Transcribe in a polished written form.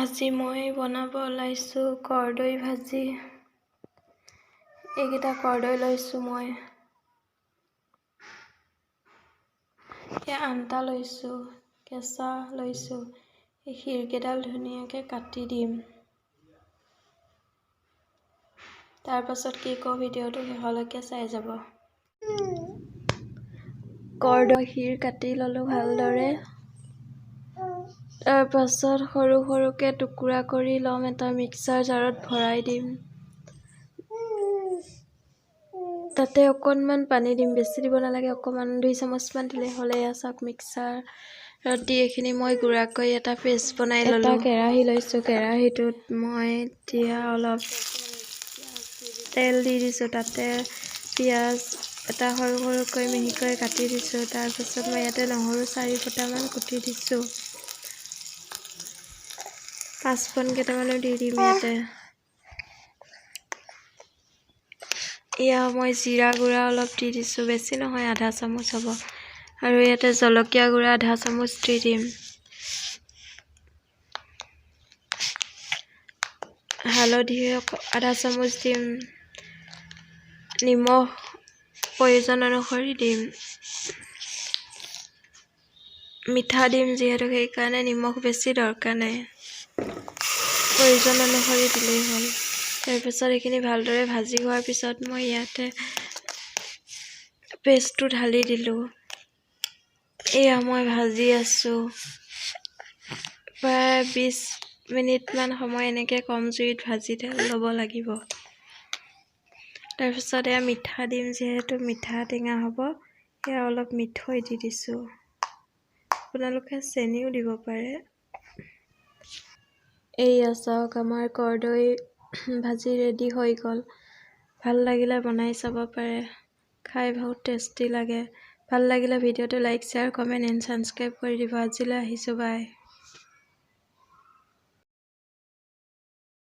আজি মই বনাব ওলাইছোঁ কৰ্দৈ ভাজি। এইকেইটা কৰ্দৈ লৈছোঁ মই। এয়া আনটা লৈছোঁ, কেঁচা লৈছোঁ। এই শিৰকেইডাল ধুনীয়াকৈ কাটি দিম। তাৰপাছত কি কওঁ ভিডিঅ'টো শেষলৈকে চাই যাব। কৰ্দৈ শিৰ কাটি ল'লোঁ ভালদৰে। তাৰপাছত সৰু সৰুকৈ টুকুৰা কৰি ল'ম, এটা মিক্সাৰ জাৰত ভৰাই দিম। তাতে অকণমান পানী দিম, বেছি দিব নালাগে, অকণমান 2 চামুচমান দিলে হ'লে। এয়া চাওক, মিক্সাৰত দি এইখিনি মই গুড়া কৰি এটা পেষ্ট বনাই ল'লোঁ। এটা কেৰাহী লৈছোঁ, কেৰাহীটোত মই এতিয়া অলপ তেল দি দিছোঁ। তাতে পিঁয়াজ এটা সৰু সৰুকৈ মিহিকৈ কাটি দিছোঁ। তাৰপাছত মই ইয়াতে নহৰু 4 ফুটামান কুটি দিছোঁ। পাঁচফোৰণ কেইটামানো দি দিম ইয়াতে। এয়া মই জিৰা গুড়া অলপ দি দিছোঁ, বেছি নহয়, আধা চামুচ হ'ব। আৰু ইয়াতে জলকীয়া গুড়া আধা চামুচ দি দিম। হালধি আধা চামুচ দিম। নিমখ প্ৰয়োজন অনুসৰি দিম। মিঠা দিম যিহেতু, সেইকাৰণে নিমখ বেছি দৰকাৰ নাই, প্ৰয়োজন অনুসৰি দিলেই হ'ল। তাৰপিছত এইখিনি ভালদৰে ভাজি হোৱাৰ পিছত মই ইয়াতে পেষ্টটো ঢালি দিলোঁ। এয়া মই ভাজি আছোঁ প্ৰায় 20 মিনিটমান সময় এনেকৈ কম জুইত ভাজি ল'ব লাগিব। তাৰপিছত এয়া মিঠা দিম, যিহেতু মিঠা টেঙা হ'ব, এয়া অলপ মিঠৈ দি দিছোঁ। আপোনালোকে চেনিও দিব পাৰে। এইয়া চাওক, আমাৰ কৰ্দৈ ভাজি ৰেডি হৈ গ'ল। ভাল লাগিলে বনাই চাব পাৰে, খাই বহুত টেষ্টি লাগে। ভাল লাগিলে ভিডিঅ'টো like, share, comment and subscribe কৰি দিব। আজিলৈ আহিছোঁ, বাই।